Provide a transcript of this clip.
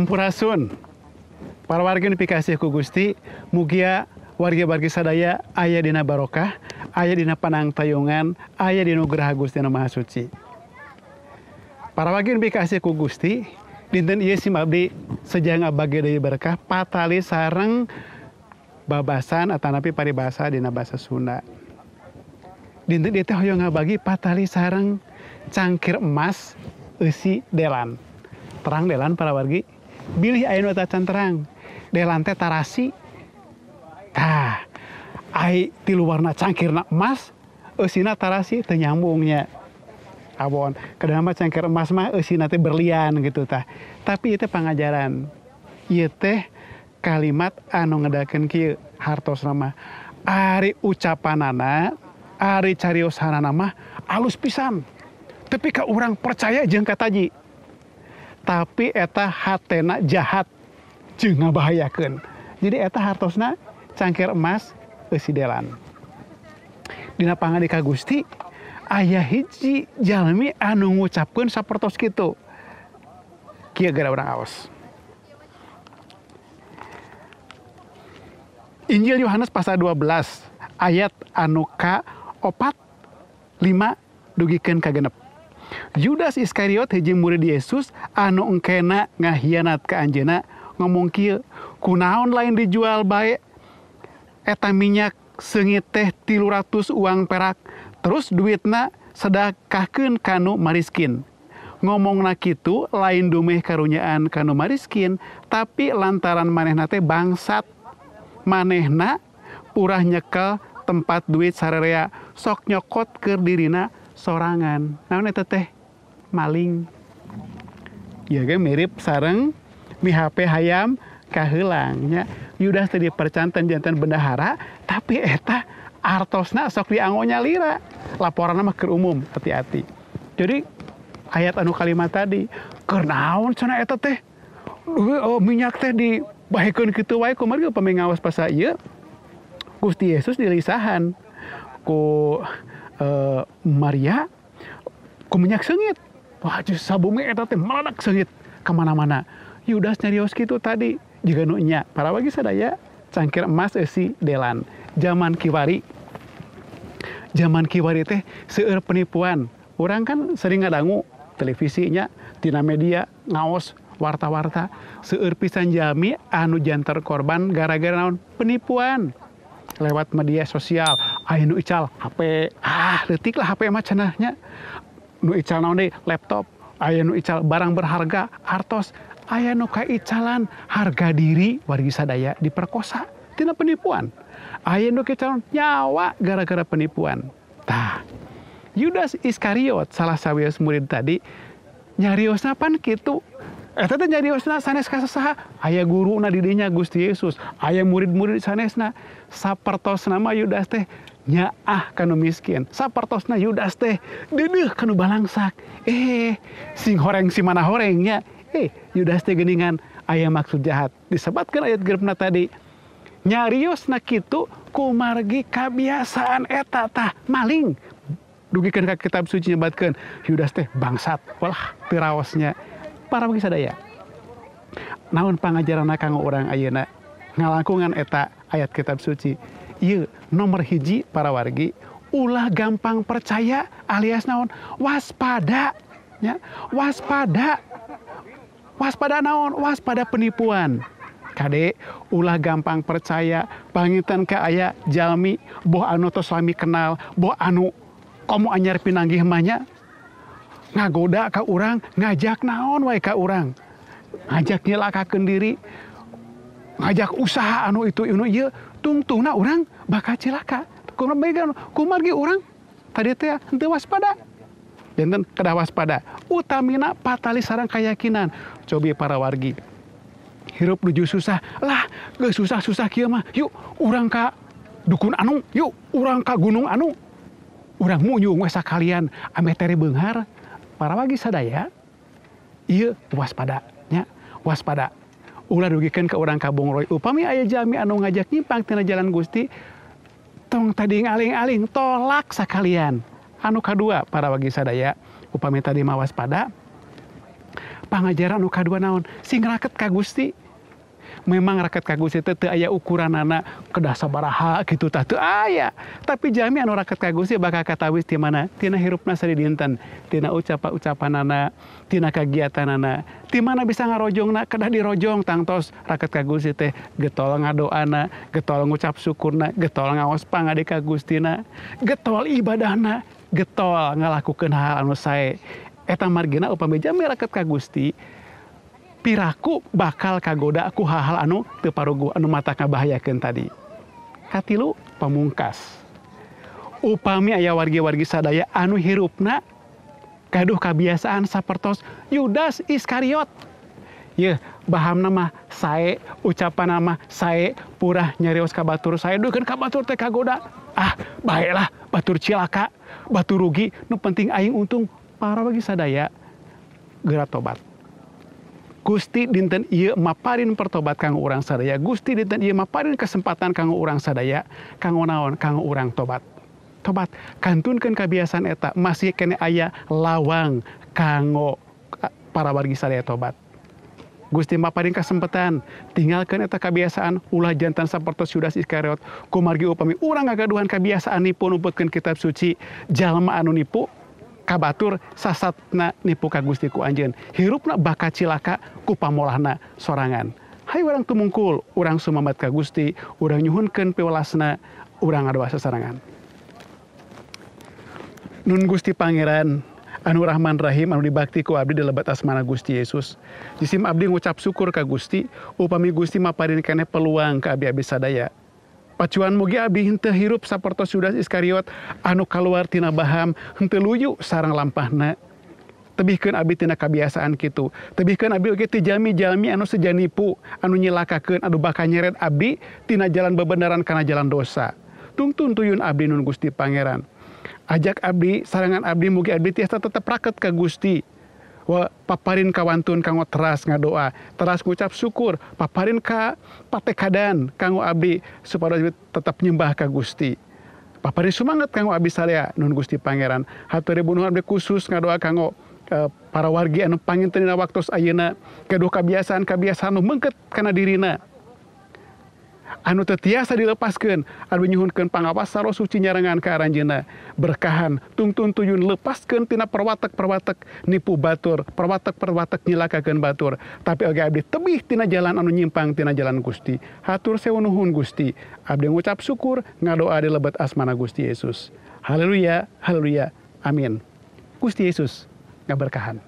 Sampurasun. Para wargi nu pikasih ku Gusti, mugia wargi-wargi sadaya aya dina barokah, aya dina panangtayungan, aya dina nugraha Gusti Anu Maha Suci. Para wargi nu pikasih ku Gusti, dinten ieu sim abdi seja ngabagi deui berkah patali sareng babasan atanapi paribasa dina basa Sunda. Dinten ieu teh hoyong ngabagi patali sareng cangkir emas eusi delan. Terang delan para wargi, bilih aya nu tacan terang. Delan teh tarasi. Tah, ai tilu warna cangkirna emas, eusina tarasi teu nyambungnya. Abon, kadang mah cangkir emas mah eusina teh berlian gitu tah. Tapi ieu teh pangajaran. Ieu teh kalimat anu ngedakeun kieu hartosna mah. Ari ucapanana, ari cariosanana mah alus pisan. Tapi ka urang percaya jeung kataji. Tapi eta hatena jahat jeung ngabahayakeun. Jadi eta hartosna cangkir emas eusi delan. Dina pangandika Gusti aya hiji jalmi anu ngucapkeun sapertos kitu. Kieu gara urang aos. Injil Yohanes pasal 12 ayat anu ka 4 5 dugikeun ka 6. Yudas Iskariot hiji murid Yesus anu engkena ngahianat ka anjeunna ngomong kieu, kunaon lain dijual bae eta minyak seungit teh 300 uang perak, terus duitna sedekahkeun kanu mariskin. Ngomongna kitu lain dumeh karunyaan kanu mariskin, tapi lantaran manehna teh bangsat. Manehna purah nyekel tempat duit sarerea, sok nyokot keur dirina sorangan. Naon eta teh? Maling. Ieu ge mirip sareng mihape hayam kaheulang nya. Yudas teh dipercanten janten bendahara, tapi eta artosna sok dianggo nyalira. Laporanna mah keur umum, hati-hati. Jadi ayat anu kalimat tadi, keur naon cenah eta teh? Oh, minyak teh dibahekeun kitu wae kumargi upami ngaos pasal ieu Gusti Yesus dilisahan ku Maria ku minyak seungit. Wah, sabumi eta teh meledak seungit ka mana-mana. Yudas nyarios kitu tadi jiga nu nya. Para wargi sadaya cangkir emas eusi delan. Zaman kiwari. Zaman kiwari teh seueur penipuan. Urang kan sering ngadangu televisinya tina media ngaos warta-warta seueur pisan jalmi anu janter korban gara-gara naon? Penipuan. Lewat media sosial, aya nu ical HP, ah leutik lah HP mah cenah nya. Nu ical naon deui? Laptop, aya nu ical barang berharga, artos, aya nu kaicalan harga diri wargi sadaya diperkosa tina penipuan. Aya nu kaicalan nyawa gara-gara penipuan. Tah, Yudas Iskariot salah sawios murid tadi nyariosna pan kitu. Eta teh nyariosna sanes ka saha? Aya guruna di dinya Gusti Yesus, aya murid-murid sanesna. Sapertosna mah Yudas teh nyaah kanu miskin. Sapertosna Yudas teh deudeuh kanu balangsak. Sing horeng si mana horeng nya. Yudas teh geuningan aya maksud jahat. Disebatkeun ayat genepna tadi. Nyariosna kitu kumargi kabiasaan eta tah maling. Dugikeun ka kitab suci nyebatkeun Yudas teh bangsat. Walah teu raosnya. Para wargi sadaya, naon pangajaranna kanggo urang ayeuna ngalangkungan eta ayat kitab suci. Ieu nomor hiji para wargi, ulah gampang percaya alias naon? Waspada nya, waspada. Waspada naon? Waspada penipuan. Kade ulah gampang percaya panginten ka aya jalmi boh anu tos lami kenal, boh anu komo anyar pinanggih mah nya. Ngagoda ka urang, ngajak naon wae ka urang. Ngajak nyelakakeun diri, ngajak usaha anu itu anu ieu, tungtungna urang bakal cilaka. Kumargi urang tadi teh henteu waspada. Janten kedah waspada. Utamina patali sareng kayakinan. Cobi para wargi. Hirup nuju susah, lah geus susah-susah kieu mah. Yuk urang ka dukun anu, yuk urang ka gunung anu. Urang munyung we sakalian ameh tere beunghar. Para wargi sadaya, ieu waspada nya, waspada. Ulah dugikeun ka urang kabongroy. Upami aya jalmi anu ngajak nyimpang tina jalan Gusti, tong tadi aling-aling, tolak sakalian. Anu kadua para wargi sadaya, upami tadi mah waspada, Pangajaran anu kadua naon? Sing raket ka Gusti. Memang raket ka Gusti teh teu aya ukuranana kedah sabaraha kitu tah, teu aya. Tapi jalmi anu raket ka Gusti bakal katawis ti mana? Tina hirupna sadidinten, tina ucap-ucapanana, tina kagiatanana. Ti mana bisa ngarojongna? Kedah dirojong tangtos raket ka Gusti teh getol ngadoana, getol ngucap syukurna, getol ngaos pangade ka Gustina, getol ibadahna, getol ngalakukeun hal anu sae. Eta margina upami jalmi raket ka Gusti piraku bakal kagoda ku hal-hal anu teu paruguh anu mata ngabahayakeun tadi. Katilu pamungkas. Upami aya wargi-wargi sadaya anu hirupna gaduh kabiasaan sapertos Yudas Iskariot. Yeuh, bahamna mah sae, ucapanna mah sae, purah nyarios ka batur sae, dukeun ka batur teh kagoda. Ah, baelah batur cilaka, batur rugi, nu penting aing untung. Para wargi sadaya geura tobat. Gusti dinten ieu maparin pertobat kanggo urang sadaya. Gusti dinten ieu maparin kesempatan kanggo urang sadaya, kanggo naon? Kanggo urang tobat. Tobat, kantunkeun kabiasaan eta masih kene aya lawang kanggo para wargi sadaya tobat. Gusti maparin kesempatan, tinggalkeun eta kabiasaan ulah jantan sapertos Yudas Iskariot. Kumargi upami urang ngagaduhan kabiasaan nipu numputkeun kitab suci, jalma anu nipu kabatur sasatna nipu ka Gusti ku anjeun, hirupna bakal cilaka ku pamolahna sorangan. Hayu urang tumungkul, urang sumamat ka Gusti, urang nyuhunkeun piwelasna, urang ngadoa sasarengan. Nun Gusti Pangeran anu Rahman Rahim anu dibakti ku abdi di lebet asmana Gusti Yesus. Jisim abdi ngucap syukur ka Gusti, upami Gusti maparin keneh peluang ka abdi-abdi sadaya. Pacuan mugi abdi henteu hirup sapertos Yudas Iskariot anu kaluar tina baham, henteu luyu sareng lampahna. Tebihkeun abdi tina kabiasaan kitu. Tebihkeun abdi oge ti jalmi-jalmi anu seja nipu, anu nyilakakeun, anu bakal nyeret abdi tina jalan bebenaran kana jalan dosa. Tungtun tuyun abdi nun Gusti Pangeran. Ajak abdi, sarangan abdi mugi abdi tiasa tetep raket ka Gusti. Wa paparin kawantun kanggo teras ngadoa, teras ngucap syukur, paparin ka patekadan kanggo abdi supaya abdi tetap nyembah ka Gusti. Paparin sumanget kanggo abdi sadaya nun Gusti Pangeran. Hatur nuhun abdi khusus ngadoa kanggo para wargi anu panginten dina waktos ayeuna gaduh kabiasaan-kabiasaan nu mengket kana dirina. Anu teu tiasa dilepaskeun, anu nyuhunkeun pangawas Roh Suci nyarengan ka aranjeunna. Berkahan tungtun tuyun lepaskeun tina perwatek-perwatek nipu batur, perwatek-perwatek nyilakakeun batur. Tapi oge abdi tebih tina jalan anu nyimpang tina jalan Gusti. Hatur sewu nuhun Gusti. Abdi ngucap syukur ngadoa di lebet asmana Gusti Yesus. Haleluya, haleluya, amin. Gusti Yesus ngaberkahan.